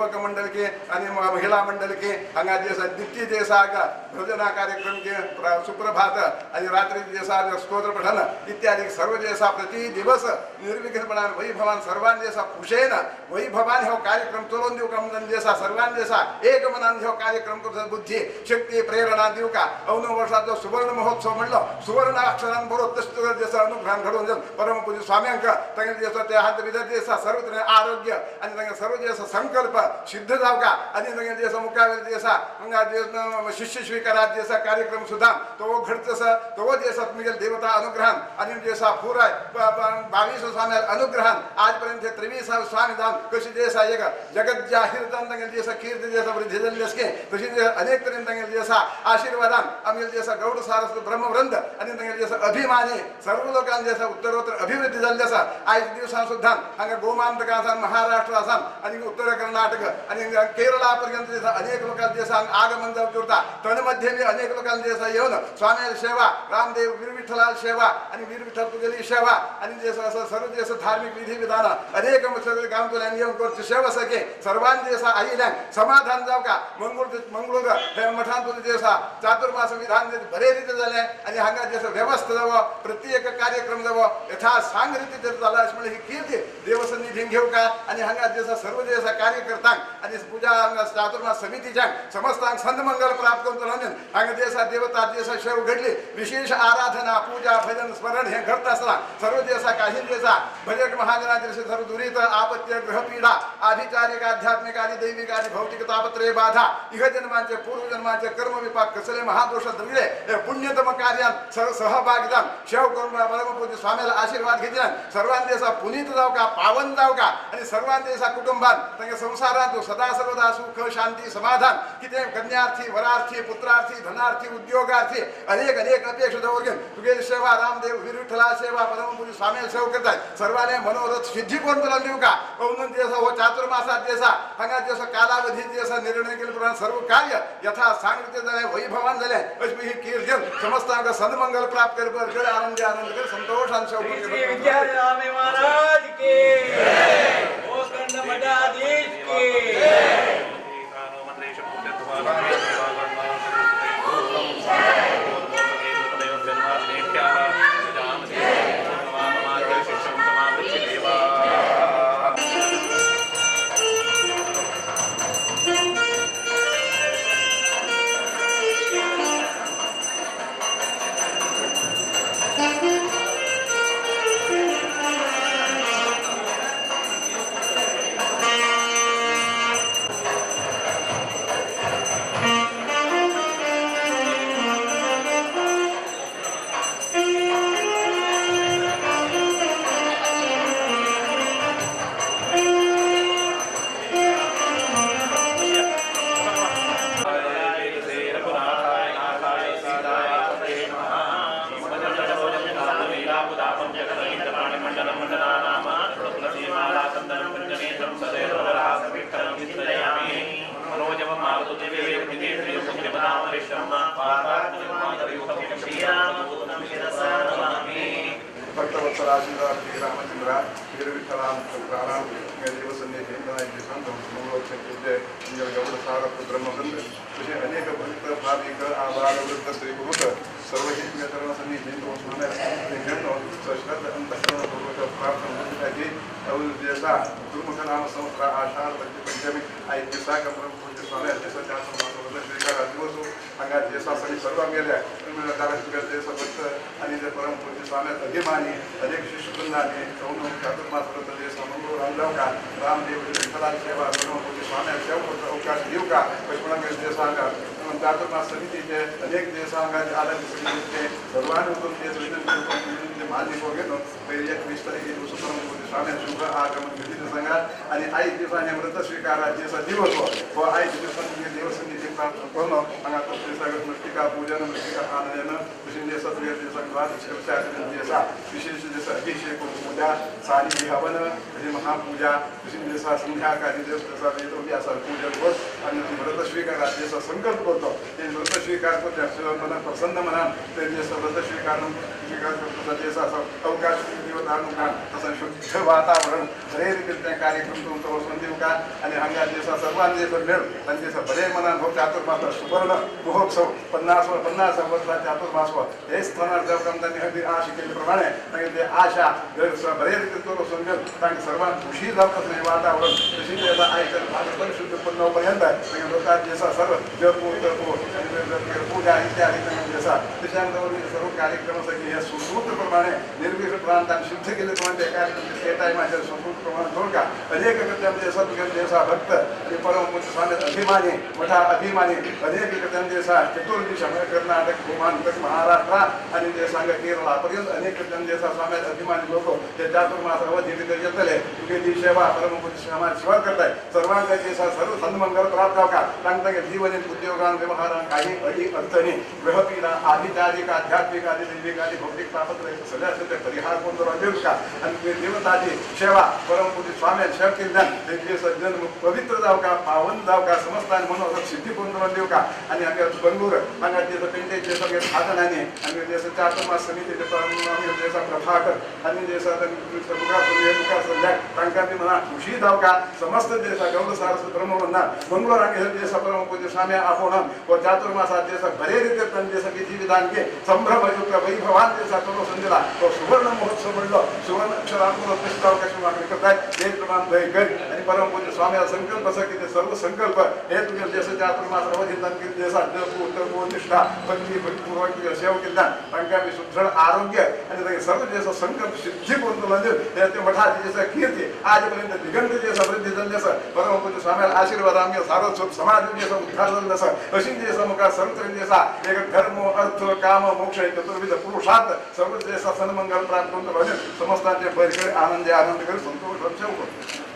युवक मंडळ के आनी महिला मंडळ के हांगा जे आसा नित्य जे आसा भजना कार्यक्रम के सुप्रभात आनी रात्री जे आसा स्तोत्र पठन इत्यादी सर्व जे आसा प्रति दिवस निर्विघ्नपणान वैभवान सर्वांनी जे आसा खुशेन वैभवान हो कार्यक्रम चलोवन दिवका म्हणून जे आसा सर्वांनी जे आसा एक मनान हो कार्यक्रम करचो बुद्धी शक्ती प्रेरणा दिवका. अवनो वर्षाचो सुवर्ण महोत्सव म्हणलो सुवर्ण अक्षरान बरोबर तशें जे आसा अनुग्रहान घडोवन परमपूज्य स्वाम्यांक तांगेले जे आसा ते हात भितर जे आसा सर्व तरेन आरोग्य आनी तांगे सर्व जे आसा संकल्प सिद्ध जावका आनी तांगे जे आसा मुखावेले जे आसा हांगा जे शिष्य स्विकारात जे आसा कार्यक्रम सुद्दां तो घडचो आसा तो जे आसा तुमगेले देवता अनुग्रहान आनी जे आसा पुराय 22 स्वाम्या अनुग्रहान आज पर्यंत 23 स्वामी जावन कशी जे आसा एक जगत जाहीर जावन तांगेले जे आसा कीर्ती जे आसा वृद्धी जाल्ली आसके तशी जे अनेक तरेन तांगेले जे आसा आशीर्वादान आमगेले जे आसा गौड सारस्वत ब्रह्मवृंद आनी तांगेले जे आसा अभिमानी सर्व लोकांक जे आसा उत्तरोत्तर अभिवृद्धी जाल्ली आसा. आयज दिवसान सुद्दां हांगा गोमांतक आसा महाराष्ट्र आसा आनी उत्तर कर्नाटक आनी केरळा पर्यंत जे आसा अनेक लोकांक जे आसा आगमन जावचें उरता. तन्मध्ये बी अनेक लोकांक जे आसा येवन स्वाम्याली सेवा रामदेव वीर विठ्ठलाल सेवा आनी वीर विठ्ठल तुगेली सेवा आनी जे आसा सर्व जे आसा धार्मिक विधी विधानां अनेक गांवतल्यान येवन करची सेवा सके सर्वांनी जे आसा आयिल्ल्यांक समाधान जावका. मंगळूर हे मठांत जे आसा चातुर्मास विधान बरे रितीन जालें आनी हांगा जे आसा व्यवस्था जावो प्रत्येक कार्यक्रम जावो यथा सांग रितीन जाला अशें म्हणल्यार ही कीर्ती देवसन्निधीन घेवका आनी हांगा जे आसा सर्व जे आसा कार्यकर्त्यांक आनी पूजा हांगा चातुर्मास समितीच्यांक समस्तांक संदमंगल प्राप्त करून हांगा जे आसा देवता जे आसा शेव घडली विशेष आराधना पूजा भजन स्मरण हे घडता आसतना सर्व जे आसा काही जे आसा भजक महाजनाचे सर्व दुरीत आपत्य ग्रहपीडा आभिचारिक आध्यात्मिक आदी दैविक आदी भौतिक तापत्रय बाधा इह जन्मांचे पूर्वजन्मांचे कर्म विपाक कसले महादोष दृढले हे पुण्यतम कार्यान सहभागी जावन शेव करून परमपूज्य स्वाम्याला आशीर्वाद घेतल्यान सर्वांनी असा पुनीत जावका पावन जावका आनी सर्वांनी असा कुटुंबान तांगे संसारांत सदा सर्वदा सुख शांती समाधान कितें कन्यार्थी वरार्थी पुत्रार्थी धनार्थी उद्योगार्थी अनेक अनेक अपेक्षा दवरून तुगेली सेवा रामदेव वीर विठ्ठला सेवा परमपूज्य स्वाम्याला सेवा करतात सर्वांनी मनोरथ सिद्धी करून तुला दिवका. म्हणून जे आसा हो चातुर्मासात जे आसा हांगा जे आसा कालावधी जे आसा निर्णय केले प्रमाण सर्व कार्य यथा सांगितले जालें वैभवान जालें अशी ही कीर्तन समस्तांक सन्मंगल प्राप्त कर आनंद आनंद कर संतोषान श्री विद्याराम महाराज की गोकर्ण मठाधीश की जय. भक्तवत्सराशीर्वाद श्री रामचंद्र वीर विठ्ठलाम देवसन्निधी गौड सारस्वत ब्रह्मवृंद तसे अनेक भक्त भाविक आबाल वृद्ध स्त्री पुरुष सर्व ही चरण सन्निधी सश्रद्ध अंतःकरणपूर्वक प्रार्थना करण्यासाठी अवधेसा गुरुमुख नाम संस्था आषाढ पंचमी आई दिसा परमपूज्य स्वामी स्वीकार दिवस हांगा जेसा सगळी सर्व गेल्या भक्त आणि जे परमपूज्य स्वामी अभिमानी अनेक शिष्यवृंदांनी चातुर्मास मंगळूर रामजाव का रामदेव विठ्ठलाची सेवा परमपूज्य स्वामी सेवा अवकाश दिवका अशें सांगा चातुर्मास समितीचे अनेक जे सांगा आदर समितीचे सर्वांनी उठून ते विनंती मान्य करून घेतो पहिले 21 तारखे दिवस परमपूज्य स्वामी शुभ आगमन घडीत सांगा आणि आई दिवसाने व्रत स्वीकाराचे दिवस हो आई दिवसांनी देवसन्निधी प्रार्थना करून हांगा मृत्तिका पूजन मृत्तिका आनंदन विशेष अभिषेक पूजा सारी हवन महापूजा संध्याकाळी पूजन करत आणि व्रत स्वीकाराचे संकल्प करतो ते व्रत स्वीकार करतो मना प्रसन्न मनान ते व्रत स्वीकार स्वीकार करतो अवकाश दिवस देवता तसं शुद्ध वातावरण बरे रितीन ते कार्यक्रम तुमचो वचून दिवका आनी हांगा दिसा सर्वांनी जे मेळ आनी दिसा बरे मनान हो चातुर्मास सुवर्ण महोत्सव 50 वर्सां चातुर्मास हे स्थानार जावं तांणी आशा केल्ले प्रमाणे मागीर ते आशा बरे रितीन तो वचून मेळ तांकां सर्वांक खुशी जावपाक हें वातावरण तशी ते आयज भाद्रपद शुद्ध पुण्य पर्यंत मागीर लोकांक जे आसा सर्व जप तप पूजा इत्यादी जे आसा तशें सर्व कार्यक्रम आसा की हे सुसूत्र प्रमाणे निर्विघ्न प्रांतान शुद्ध केले प्रमाणे ते कार्यक्रम ते टायमाचेर सुसूत्र प्रमाणे दवरका अनेक कृत्यांचे आसा तुगे जे आसा भक्त आनी परम पूज्य स्वामी अभिमानी मठा अभिमानी अनेक कृत्यांचे आसा चतुर्दिश कर्नाटक गोमांतक महाराष्ट्र आनी जे सांग केरळा पर्यंत अनेक कृत्यांचे आसा स्वामी अभिमानी लोक ते चातुर्मास अवधी भितर येतले तुगेली सेवा परम पूज्य स्वामी सेवा करताय सर्वांक जे आसा सर्व सन्मंगल प्राप्त जावका तांकां तांगे जीवन उद्योगान व्यवहारान काही अडी अडचणी ग्रहपीडा आधिचारिक आध्यात्मिक आदी दैविक आदी भौतिक तापत्र सगळे आसा ते परिहार करून दवरका आनी तुगे देवताची सेवा परम पूज्य स्वामी सेवा केल्ल्यान ते जन्म पवित्र जावका पावन जावका समस्तान म्हणून सिद्धी करून दवरून दिवका आनी आमगे बंगळूर हांगा जे पेंटेचे सगळे साधनांनी आमगे जे चातुर्मास समितीचे जे आसा प्रभाकर आनी जे आसा मुखार सल्ल्याक तांकां बी मना खुशी जावका समस्त जे आसा गौड सारस्वत ब्रह्मवंदा बंगळूर हांगा जे आसा परम पूज्य स्वामी आपोवन हो चातुर्मासात जे आसा बरे रितीन तांचे आसा विधी विधानके संभ्रमयुक्त वैभवान जे आसा तो संदिला तो सुवर्ण महोत्सव म्हणलो सुवर्ण अक्षरान कशी मागणी करताय ते प्रमाण थंय कर आनी परम पूज्य स्वामी संकल्प आसा की ते सर्व संकल्प हे तुगे जे आसा चातुर्मास अवधींत जे आसा जप तप निष्ठा भक्ती भक्तीपूर्वक तुगे सेवा केल्ल्यान तांकां बी सुदृढ आरोग्य आनी तांगे सर्व जे आसा संकल्प सिद्धी करून दिवं ते मठाची जे आसा कीर्ती आजपर्यंत दिगंत जे आसा वृद्धी जाल्ली आसा परम पूज्य स्वाम्याला आशीर्वाद आमगे सारस्वत समाज जे आसा उद्धार जाल्लो आसा अशी जे आसा मुखार सर्व तरेन जे आसा एक धर्म अर्थ काम मोक्ष हे चतुर्विध पुरुषार्थ सर्व जे आसा सन्मंगल प्राप्त करून समस्तांचे बरे आनंद आनंद कर संतोष सेवा करतो।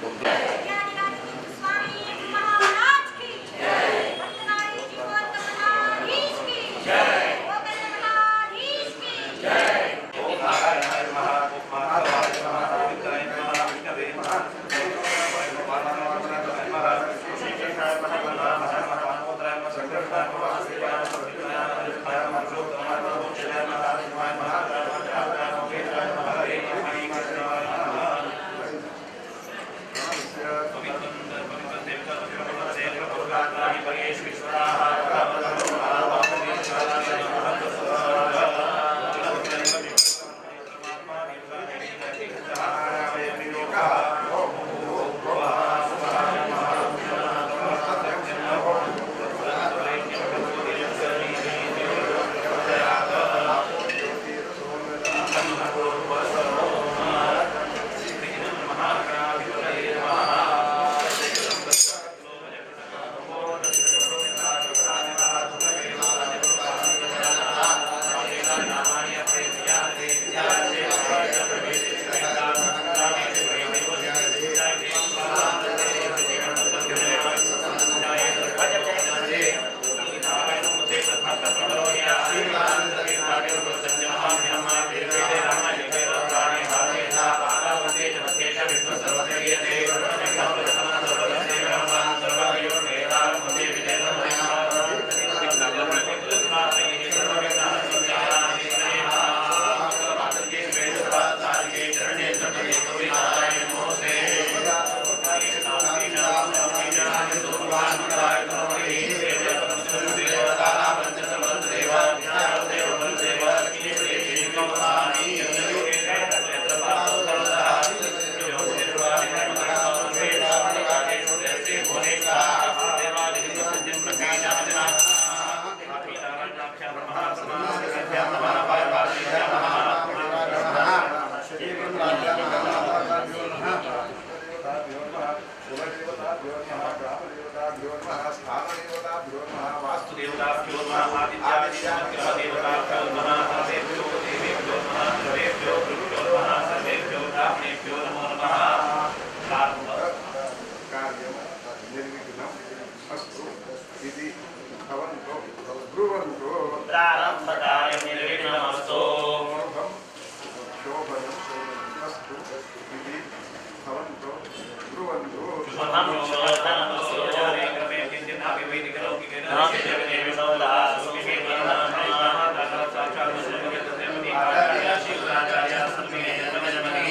Amen.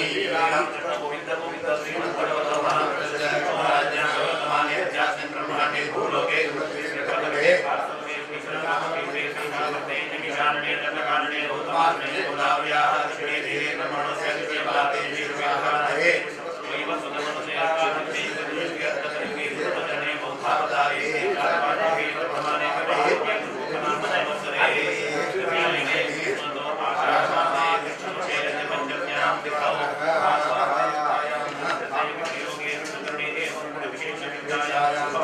Vishnu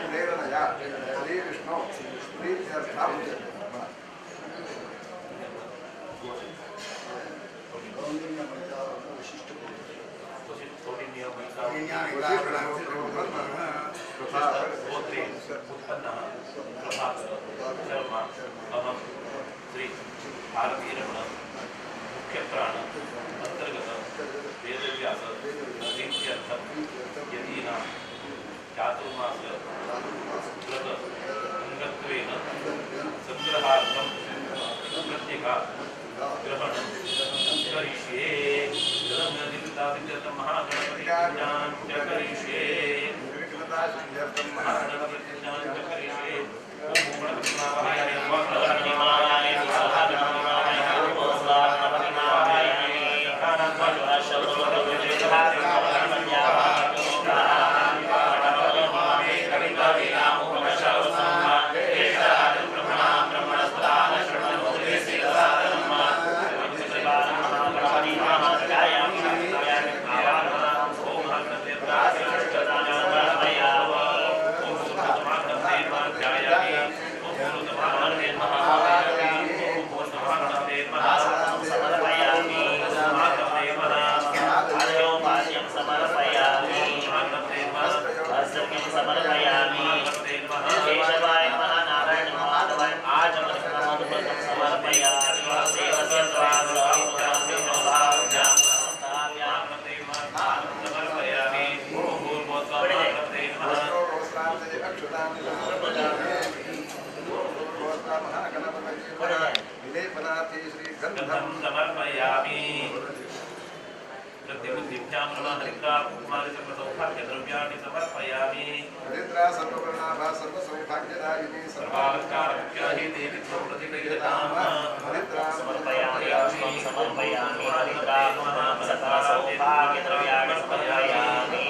प्रेरणया श्री विष्णु प्रीत्यर्थं श्री भारतीरमण मुख्य प्राण अंतर्गत वेदव्यास प्रीत्यर्थं यदीनां चातुर्मास व्रत अंगत्वेन संग्रहार्थं प्रत्येका ग्रहणं करिष्ये। महागणपति पूजां च करिष्ये। महागणपति पूजां च करिष्ये। ओम गणपति समर्पयामि। प्रतिबुद्धिभ्यां नमः हरिद्रा कुमारी सर्वसौभाग्यद्रव्याणि समर्पयामि। हरिद्रा सर्ववर्णाभा सर्वसौभाग्यदायिनी सर्वालङ्कारमुख्याहि देवी त्वं हरिद्रा समर्पयामि। समर्पयामि हरिद्रा सर्वसौभाग्यद्रव्याणि समर्पयामि।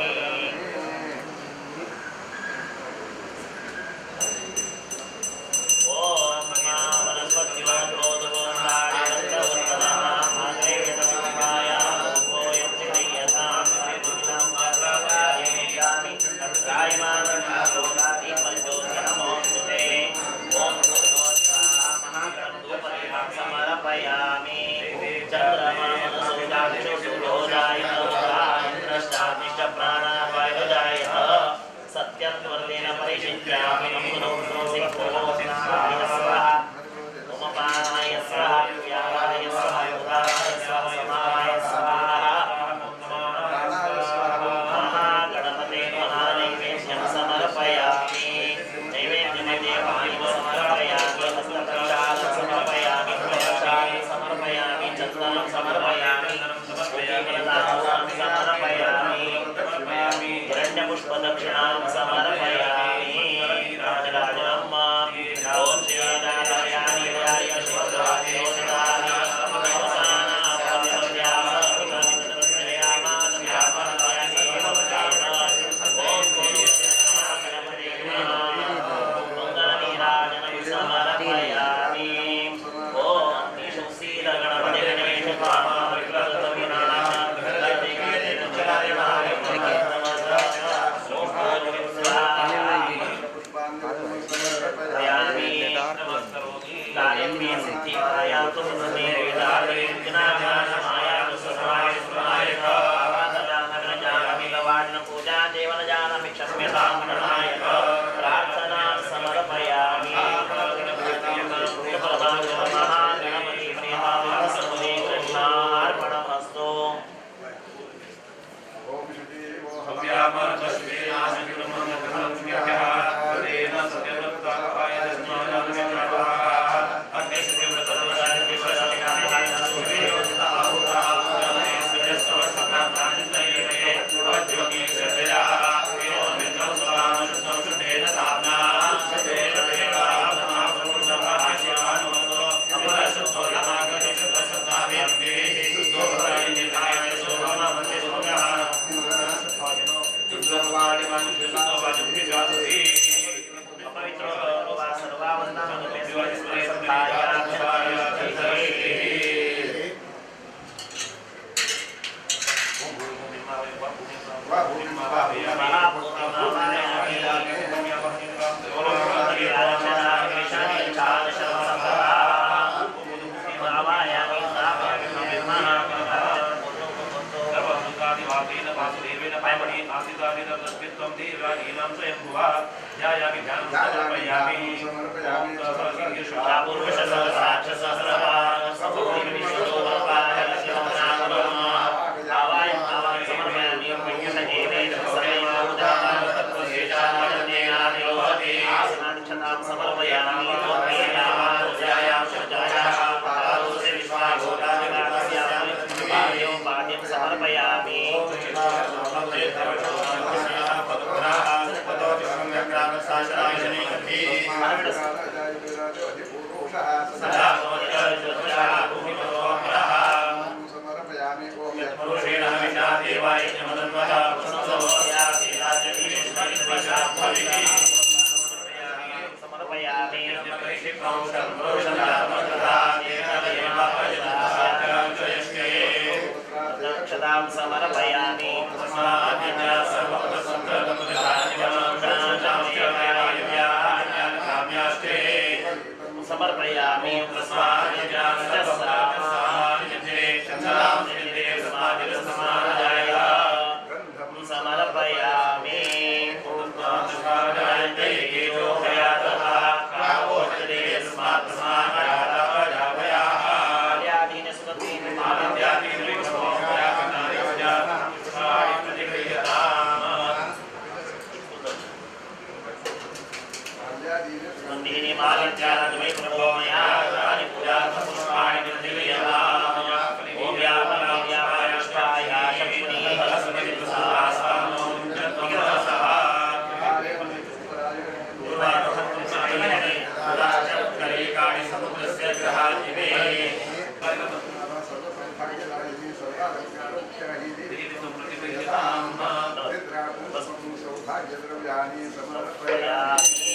Thank you. समर्पयामि। ओम समर्पयामि। समर्पयामि। समर्पयामि।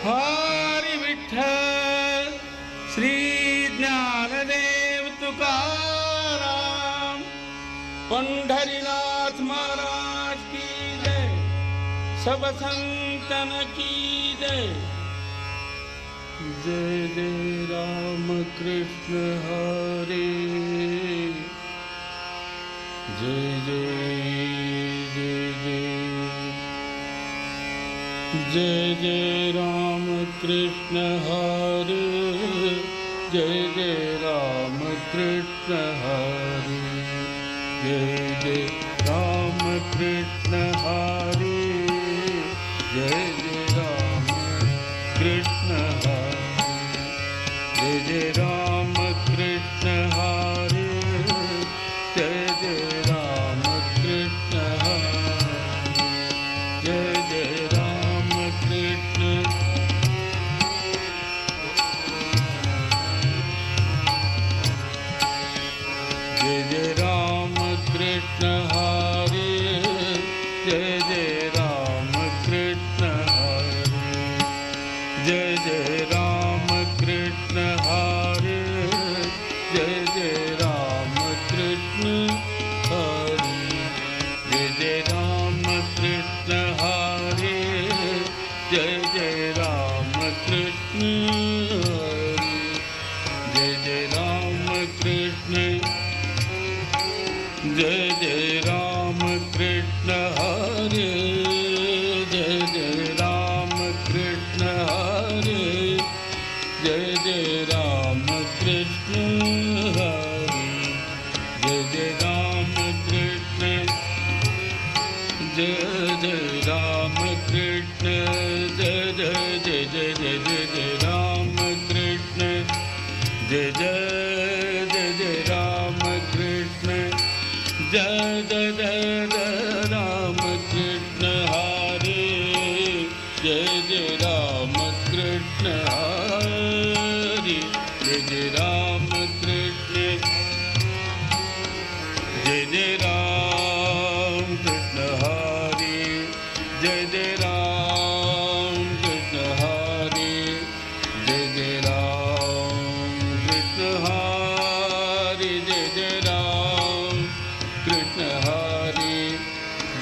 हरि विठ्ठल श्री ज्ञानदेव तुकाराम पंढरीनाथ महाराज की जय, सब संतन की जय। जय जय राम कृष्ण हरे, जय जय जय जय जय जय राम कृष्ण हरे, जय जय राम कृष्ण हरे, जय जय राम कृष्ण हरे, जय जय राम कृष्ण हरे, जय जय राम कृष्ण हरे, जय जय राम कृष्ण हरे, जय जय राम कृष्ण। जय जय राम कृष्ण। जय राम कृष्ण जय जय जय जय जय जय जय राम कृष्ण जय जय जय जय राम कृष्ण जय जय जय जय राम कृष्ण हरे जय जय राम कृष्ण हरे जय जय राम कृष्ण जय जय राम कृष्ण हरे जय जय राम कृष्ण हरे जय जय राम कृष्ण हरे जय जय राम कृष्ण हरे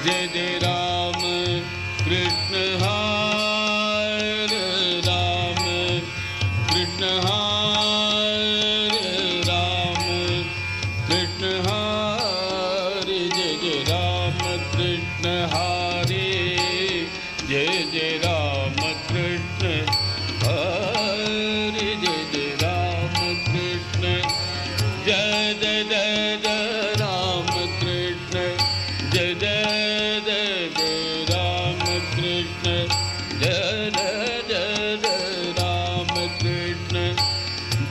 जय जय राम कृष्ण हरे राम कृष्ण हरे राम कृष्ण हरे जय जय राम कृष्ण हरे जय जय राम कृष्ण हरे जय जय राम कृष्ण जय जय जय जय राम कृष्ण जय जय जय जय राम कृष्ण जय जय जय जय राम कृष्ण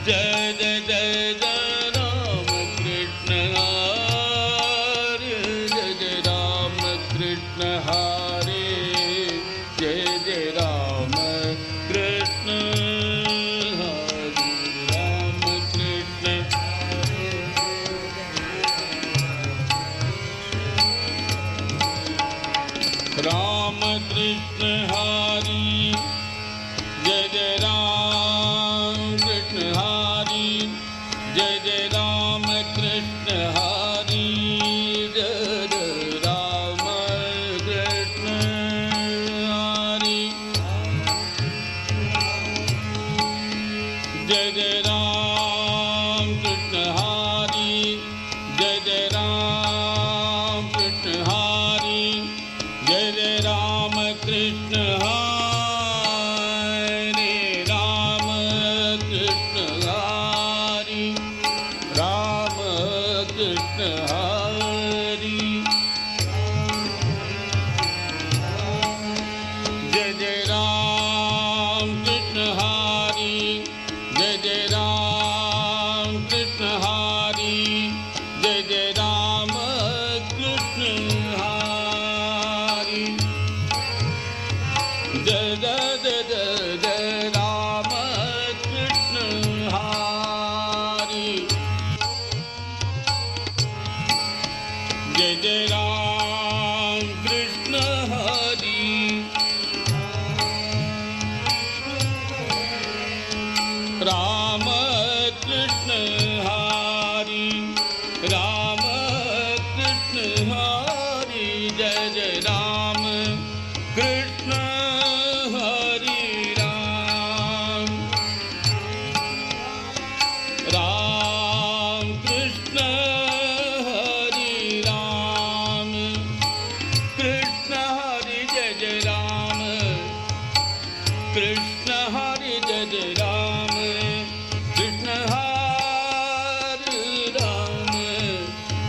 जय जय जय जय राम कृष्ण हरे जय जय राम कृष्ण हरे जय जय राम कृष्ण हरे राम कृष्ण। राम कृष्ण हरि जय जय राम कृष्ण हरि जय जय राम कृष्ण हरि जय जय राम कृष्ण हरि जय जय राम कृष्ण हरि जय जय राम कृष्ण हरि जय जय राम कृष्ण हरे राम कृष्ण हरि राम कृष्ण हरि जय जय राम कृष्ण हरि जय जय राम कृष्ण हरि जय जय राम कृष्ण हरि जय जय जय जय जय राम कृष्ण हरि जय जय राम कृष्ण हरि राम कृष्ण हरि राम कृष्ण हरि जय जय राम कृष्ण हरि राम राम कृष्ण हरि राम कृष्ण हरि जय जय राम कृष्ण हरि जय जय राम कृष्ण हरि राम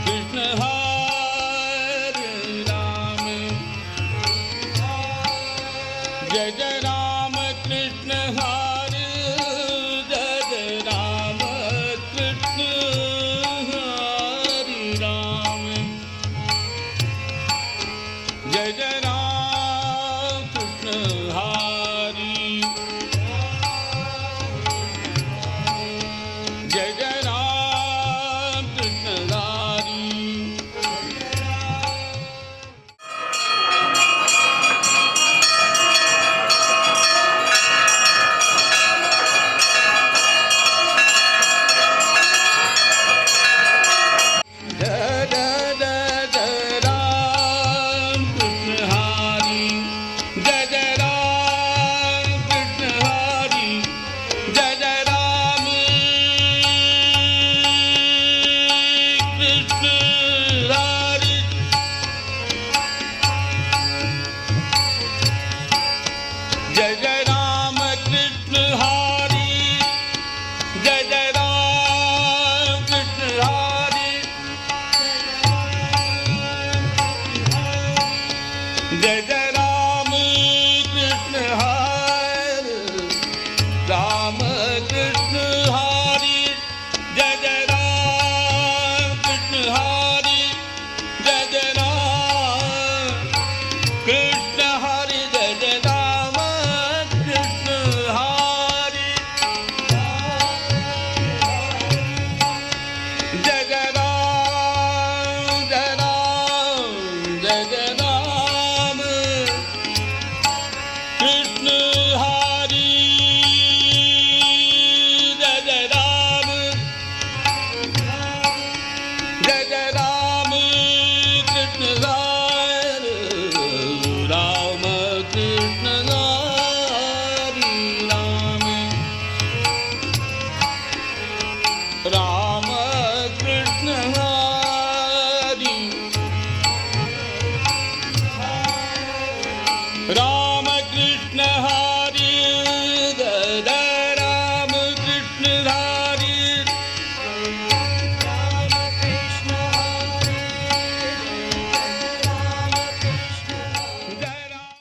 कृष्ण हरि राम जय जय राम कृष्ण हरि जय जय राम कृष्ण हरि राम जय जय राम कृष्ण हरि जय जय राम कृष्ण हरि। राम कृष्ण हरे जय जय राम कृष्ण हरे। जय राम।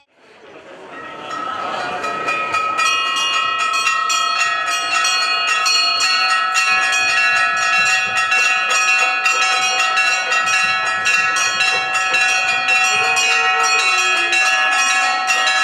Thank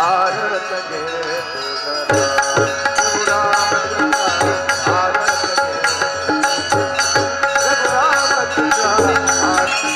आरत घेतो जरा रघुरामचंद्रा आरत घेतो रघुरामचंद्रा आरत.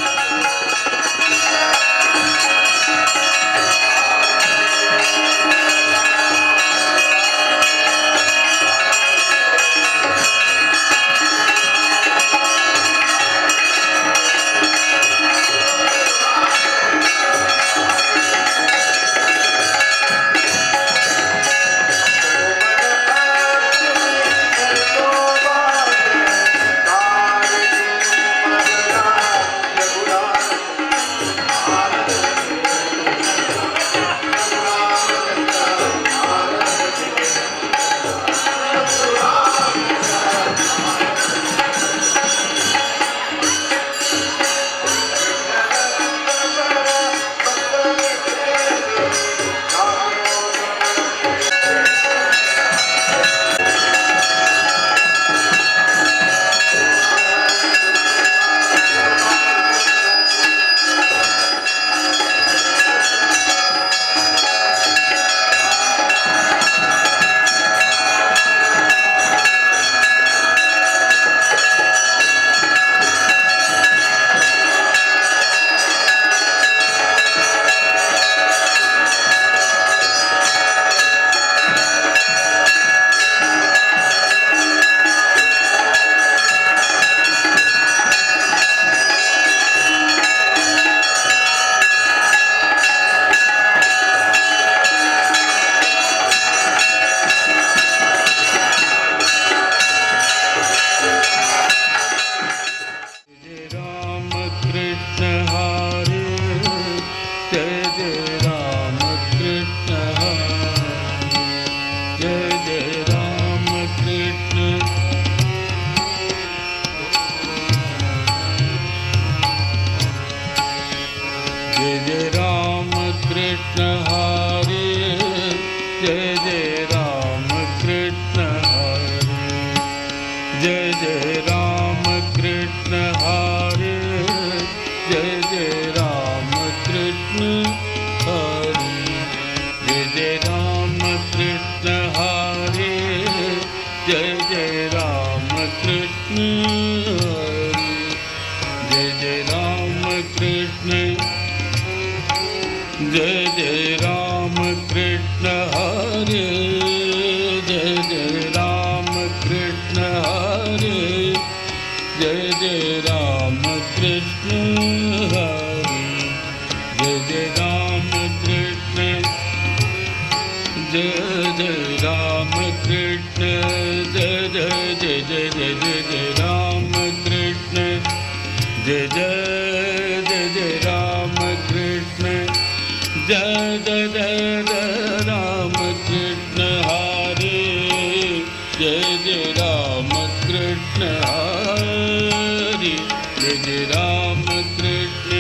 जय राम कृष्ण हरे जय जय राम कृष्ण हरे जय जय राम कृष्ण. जय जय राम कृष्ण हरे जय जय राम कृष्ण हरे जय जय राम कृष्ण हरे जय जय राम कृष्ण हरे जय जय राम कृष्ण हरे जय जय राम कृष्ण हरे जय जय राम कृष्ण जय जय राम कृष्ण हरे जय जय राम कृष्ण हरे जय जय राम कृष्ण हरे जय जय राम कृष्ण जय जय राम कृष्ण जय जय जय जय जय जय जय राम कृष्ण जय जय जय जय राम कृष्ण जय जय जय जय राम कृष्ण हरे जय जय राम कृष्ण हरे जय जय राम कृष्ण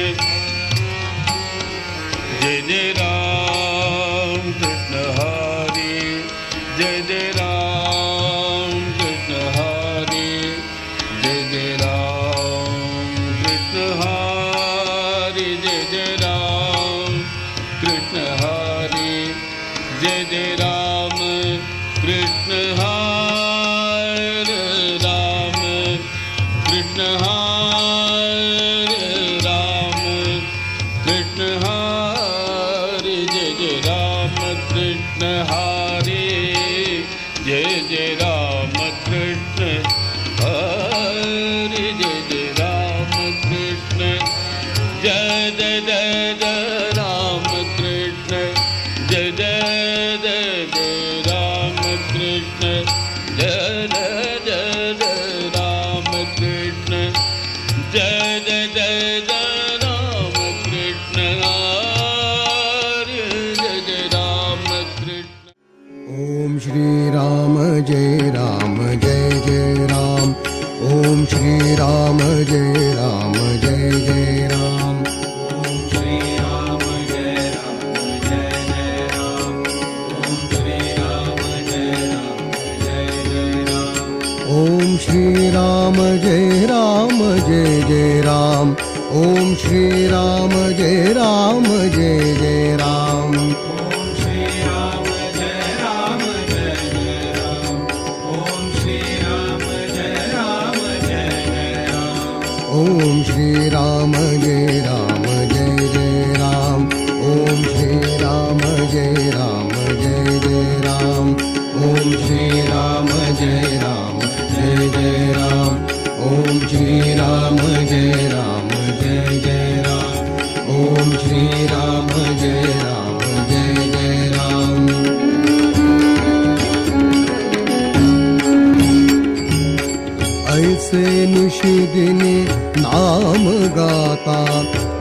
जय जय राम कृष्ण हरे जय जय राम कृष्ण हरे जय जय राम कृष्ण हरे जय जय राम कृष्ण हरे जय जय राम कृष्ण हरे राम कृष्ण हरे राम कृष्ण हरे जय जय राम कृष्ण हरे जय जय राम कृष्ण हरे जय जय राम कृष्ण जय जय जय जय राम कृष्ण जय जय जय जय राम कृष्ण जय जय जय जय राम कृष्ण जय जय जय जय राम कृष्ण हरे जय जय राम कृष्ण. ओम श्री राम जय राम जय जय राम. ओम श्री राम जय राम जय जय राम. श्री राम जय राम जय जय राम. ओम श्री राम जय राम जय जय राम. ओम श्री राम जय राम जय जय राम. ओम श्री राम जय राम जय जय राम. ओम ओम श्री राम जय राम जय जय राम। ओम श्री राम जय राम जय जय राम। ओम श्री राम जय राम जय जय राम। ओम श्री राम जय राम जय जय राम। ओम श्री राम जय राम जय जय राम। ऐसे निशिदिनी नाम गाता,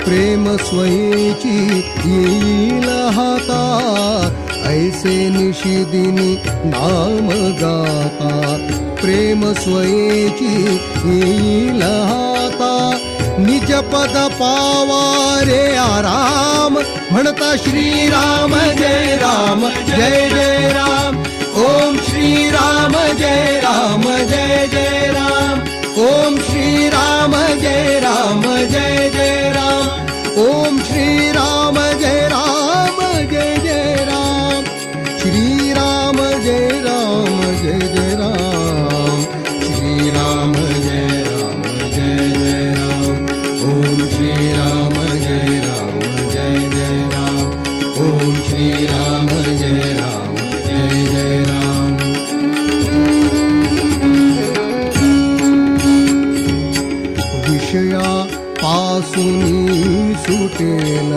प्रेम स्वयेची येईल हाता। ऐसे निशिदिनी नाम गाता, प्रेम स्वयेची येईल हाता। निज पद पावा रे आराम, म्हणता श्री राम जय राम जय जय राम। ओम श्री राम जय राम जय जय राम। ओम श्री राम जय राम जय जय राम। ओम श्री राम जय राम जय जय राम। श्री राम जय राम जय जय राम। श्री राम जय राम जय जय राम। ओम श्री राम जय राम जय जय राम। ओम श्री राम जय राम जय जय राम। विषया पासुनी सुटेल,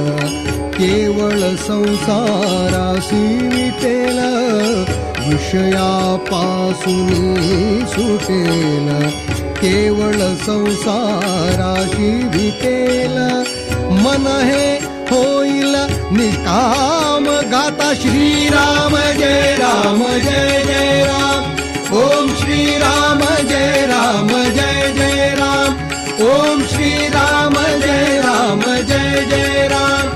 केवळ संसारासी विटेल। विषया पासुनी सुटेल, केवळ संसाराशी विटेल। मन हे होईल निष्काम, गाता श्री राम जय राम जय जय राम। ओम श्री राम जय राम जय जय राम। ओम श्री राम जय राम जय जय राम।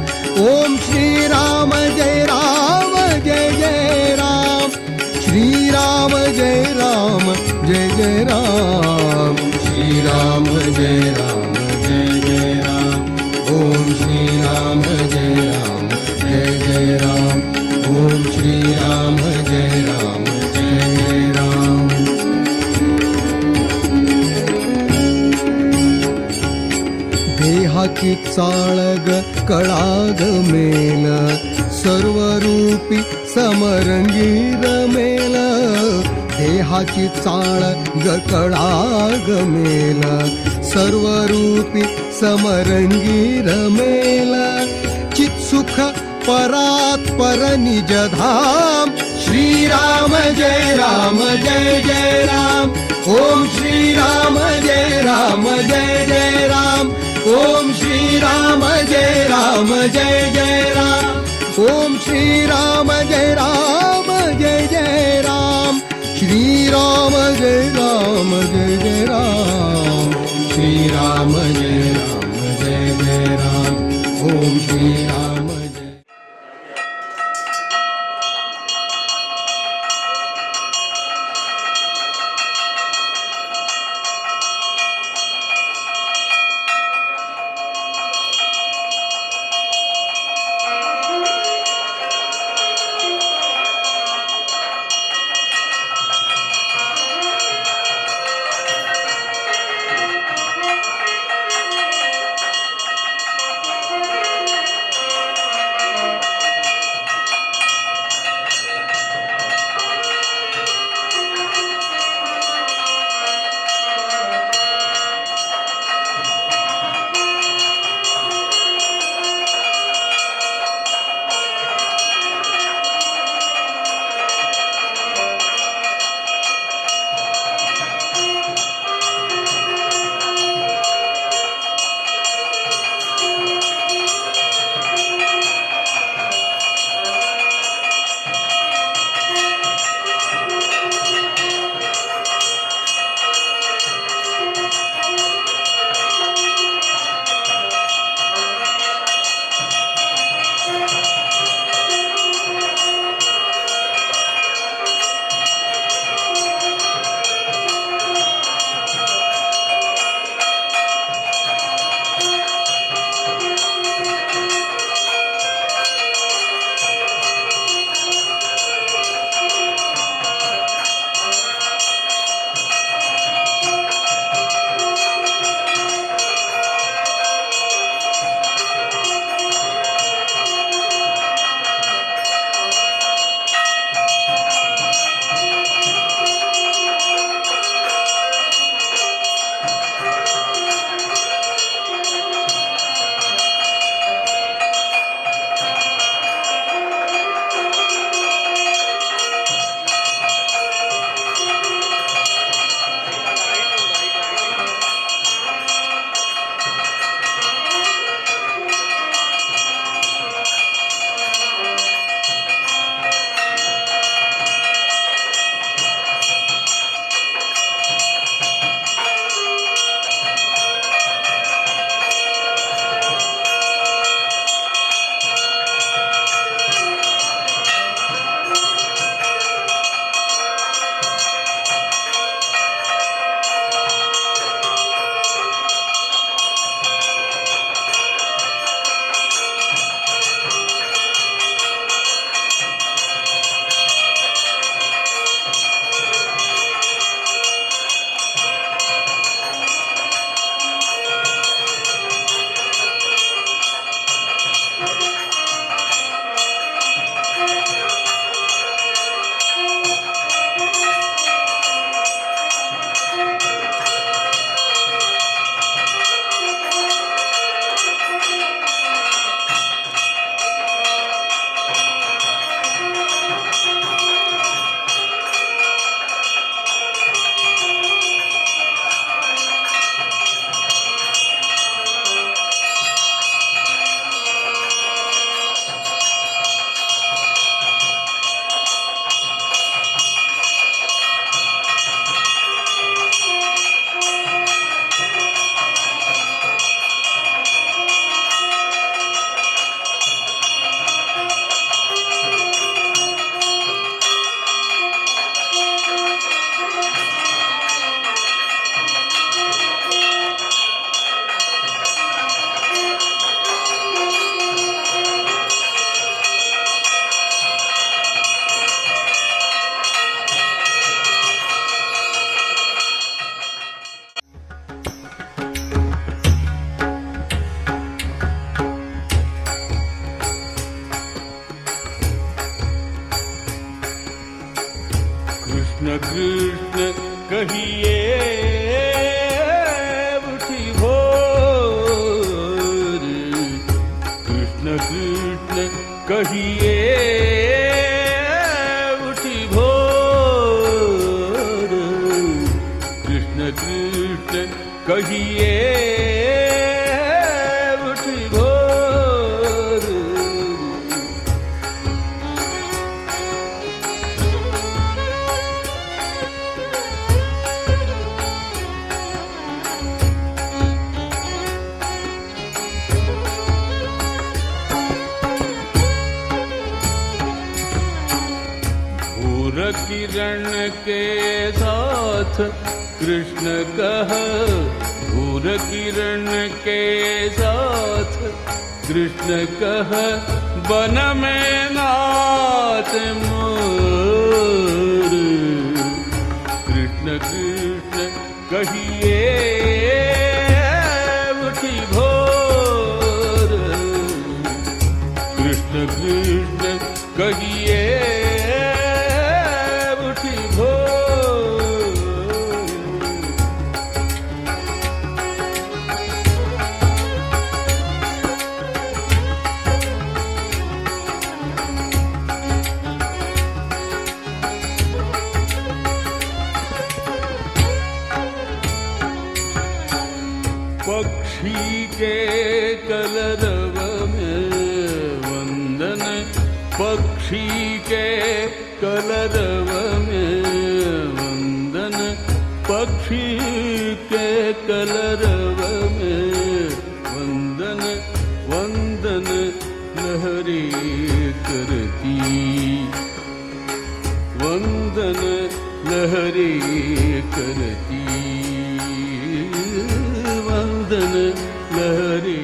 ओम श्री राम जय राम जय जय राम। श्री राम जय राम जय जय राम। श्री राम जय राम जय जय राम। ओम श्री राम जय राम जय जय राम। ओम श्री राम जय राम जय जय राम। देहाची चाळग कळाग मेल, सर्वरूपी समरंगी रमेल। देहाची चाळ ग कळाग मेल, सर्वरूपी समरंगी रमेल। चित्सुख परात पर निज धाम, श्री राम जय राम जय जय राम। ओम श्री राम जय राम जय जय राम। ओम श्री राम जय राम जय जय राम। ओम श्री राम जय राम जय जय राम। श्री राम जय राम जय जय राम। श्री राम जय राम जय जय राम। ओम श्री राम जय। Thank you. कृष्ण कहिए उठी भोर। कृष्ण कृष्ण कहिए उठी भोर। कृष्ण कृष्ण कहिए उठी भोर। भूर किरण के साथ कृष्ण कह, भूर किरण के साथ कृष्ण कह, बन में नाच मोर। कृष्ण कृष्ण कहिए उठी भोर। कृष्ण कृष्ण कहिए उठी भोर। पक्षी के कलरव में वंदन, पक्षी के कलरव में वंदन, पक्षी के कलरव में वंदन, वंदन लहरी करती, वंदन लहरी करती, वंदन लहरी।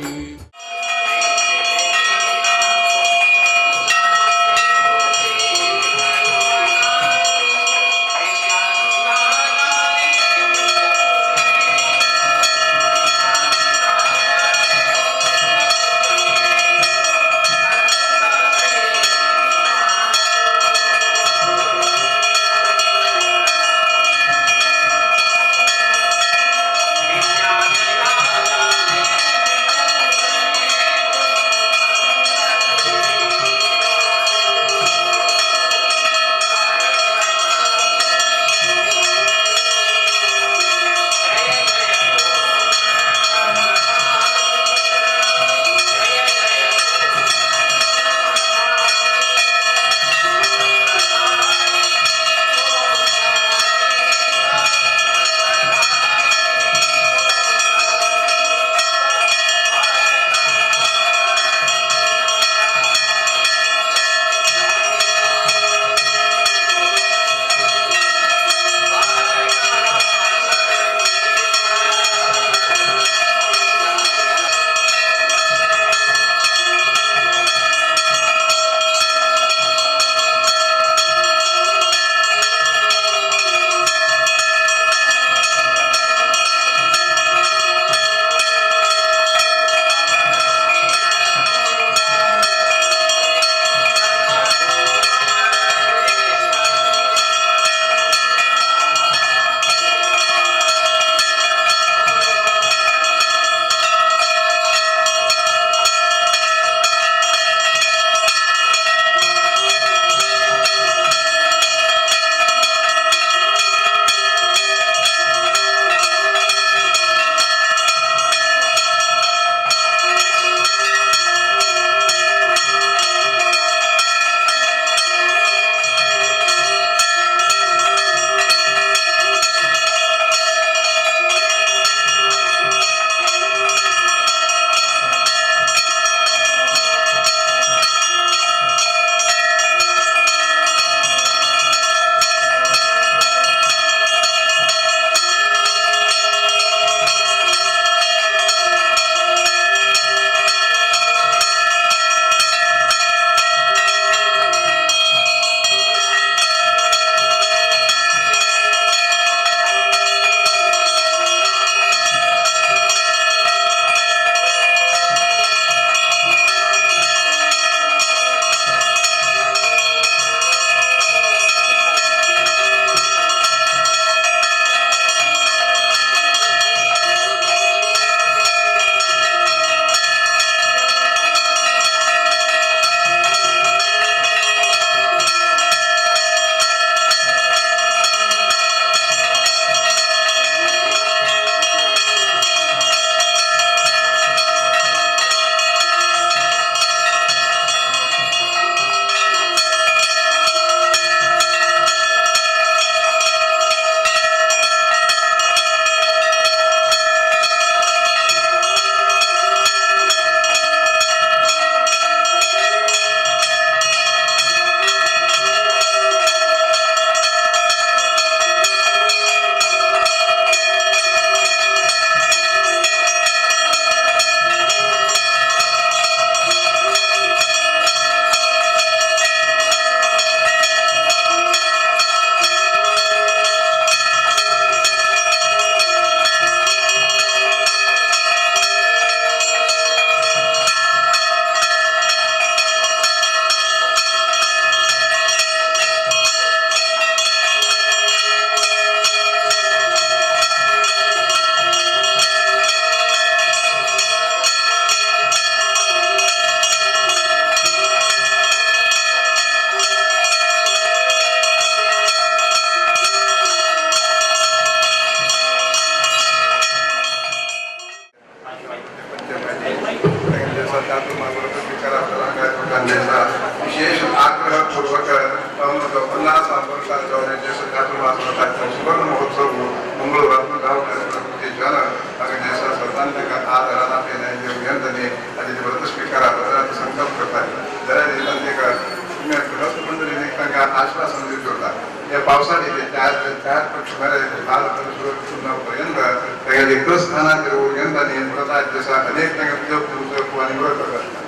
तांगेले एकच स्थानाचेर उरगेन तांणी व्रताचे अनेक तांगे जप आनी व्रत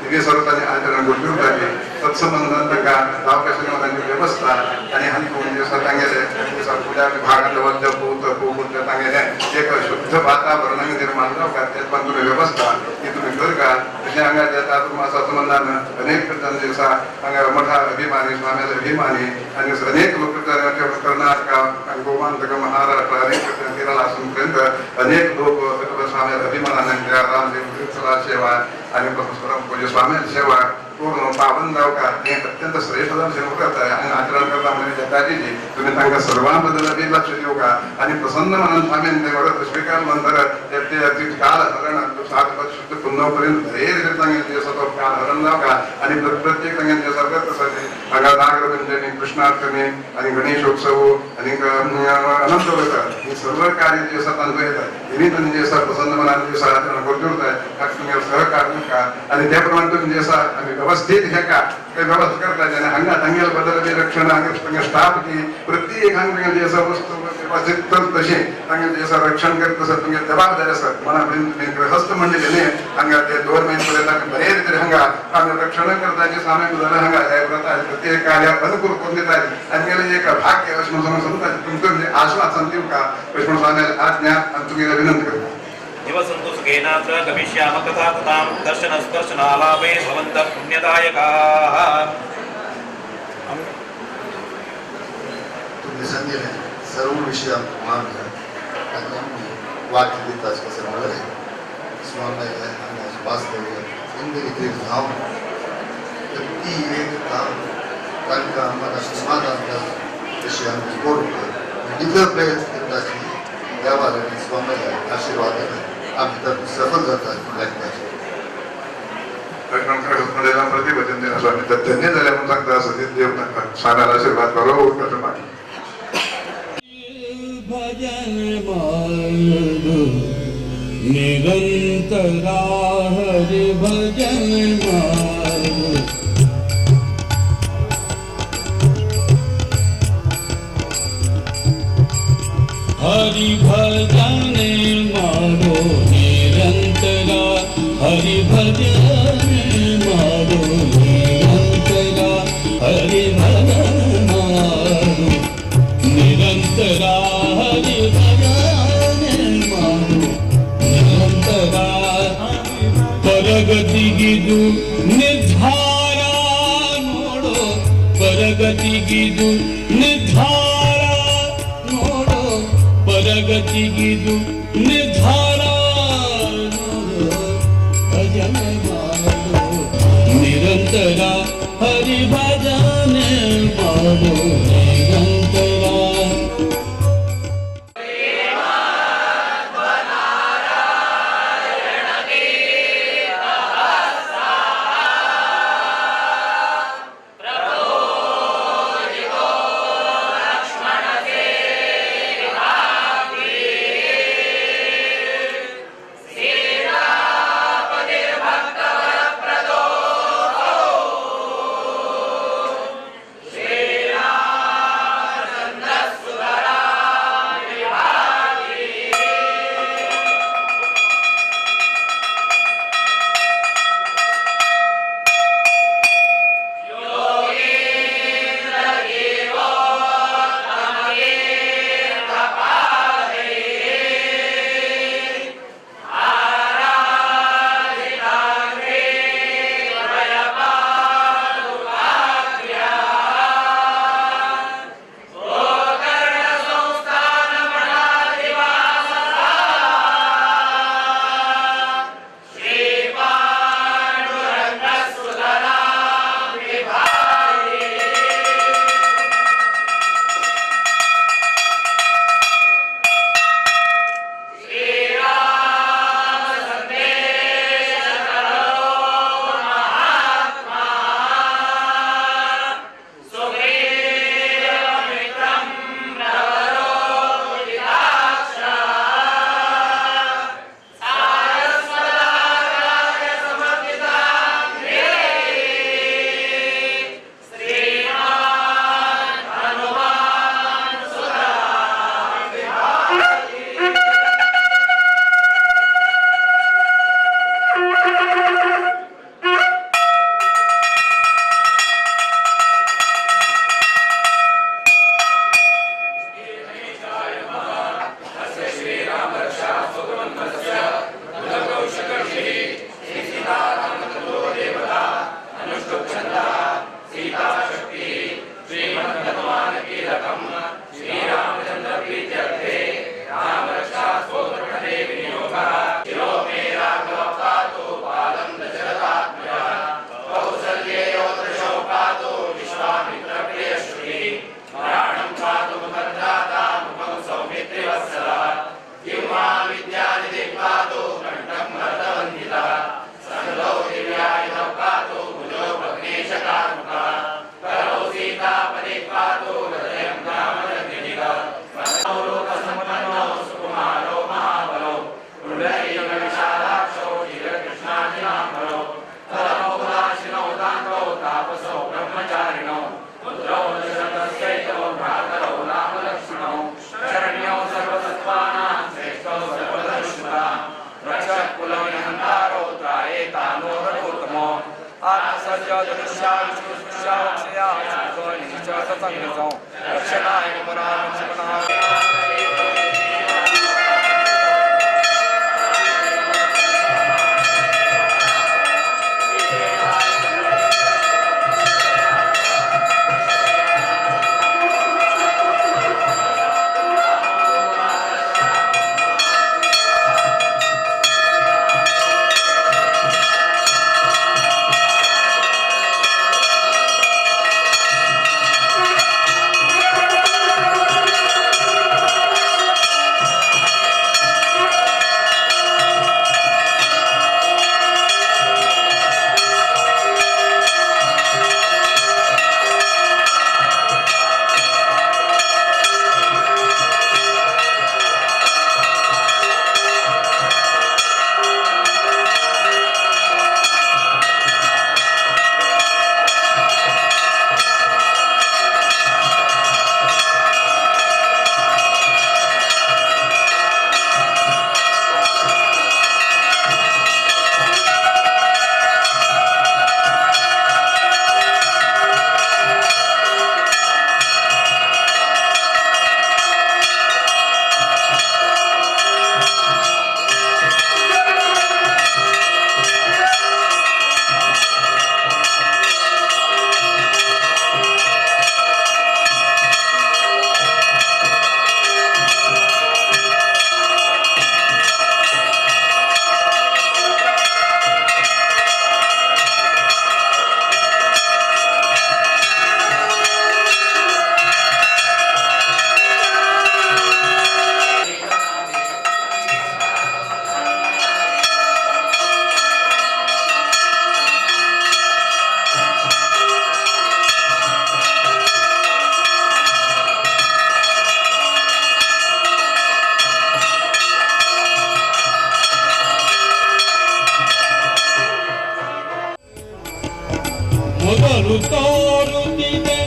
दिव्य सर्व तांणी आचरण करचे उरताचे तत्संबंधान तांकां जावपाक तांची वेवस्था आनी हांतून जे आसा तांगेले पुजा विभागांत जप तप करता तांगेले एक शुद्ध वातावरण निर्माण जावपाक तेच तुमी वेवस्था ही तुमी करका. तशें हांगा जे चातुर्मासा संबंधान अनेक जे आसा हांगा मठा अभिमानी स्वाम्याले अभिमानी आनी अनेक लोक कर्नाटका गोमांतक महाराष्ट्र अनेक केरळ आसून पर्यंत अनेक लोक स्वाम्याले अभिमानान रामदेव तीर्थला सेवा आनी पूज्य स्वाम्याची सेवा पूर्ण पावन जावका हे अत्यंत श्रेष्ठ जावन करता आनी आचरण करता म्हणजे जताजी तुम्ही तांकां सर्वां बद्दल बी लक्ष दिवका आनी प्रसन्न मनान स्वामीन ते व्रत स्वीकार नंतर ते काल हरण सात शुद्ध पुन्हा पर्यंत बरे तांगे जे आसा तो काल हरण जावका आनी प्रत्येक तांगे जे आसा व्रत आसा ते हांगा नागरपंचमी कृष्णाष्टमी आनी गणेशोत्सव आनी अनंत व्रत ही सर्व कार्य जे आसा तांचो येता हेणी तांणी जे आसा प्रसन्न मनान जे आसा आचरण करचे उरता ताका तुमगे सहकार दिवका आनी त्या प्रमाणे तुमी जे आसा आमी व्यवस्थित हेका व्यवस्था करता जेन्ना हांगा तांगेले बद्दल बी रक्षण हांगा स्टाफ दी प्रत्येक हांगा जे आसा वस्तू व्यवस्थित तशें तांगेले जे आसा रक्षण करता आसा तुमगे जबाबदारी आसा मना तुमी गृहस्थ म्हणलें न्ही हांगा ते 2 म्हयने पर्यंत आमी बरे रितीन हांगा आमी रक्षण करता जे सामने जाल्यार हांगा हे व्रता प्रत्येक कार्याक अनुकूल करून दिता आनी गेले एक भाग्य अशें म्हणून समजता तुमचो म्हणजे आश्वासन दिवका अशें म्हणून स्वामी आज्ञा आनी तुमगेले विनंती करता. निवसन्तु सुखेनात्र गमिष्यामः कथा तथां दर्शन स्पर्शनालापे भवन्तः पुण्यदायकाः. तुम्ही सांगितले सर्व विषय मानले आनी आमी वाक्य दिता कशें म्हणलें स्वामी हांगा वास्तव्य इंद्रिय धाम ती एक धाम तांकां मनाक समाधान जाता तशें आमी करूंक निखळ प्रयत्न करता की देवान आनी स्वाम्याच्या आशिर्वादान आमी तातूंत सफल जाता लागता. प्रति भजन दिना स्वामी धन्य जाले म्हणून सांगता सतीश देव तांकां स्वाम्याला आशीर्वाद बरो उरता मागीर. भजन मार्ग निरंतरा हरि भजन मार्ग हरि भजन मारो निरंतरा हरि भजन मारो निरंतरा हरि भजन मारो निरंतरा हरि भजन मारो निरंतरा परगतिगिदु निर्धारा नोडो परगतिगिदु निर्धारा नोडो परगतिगिदु निर्धारा नोडो भजन मारो निरंतरा हरि भजन मारो निरंतरा. श्रीराम ಮೊದಲು ತೋರುತ್ತಿದೆ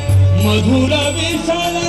ಮಧುರ ವಿಷಯ.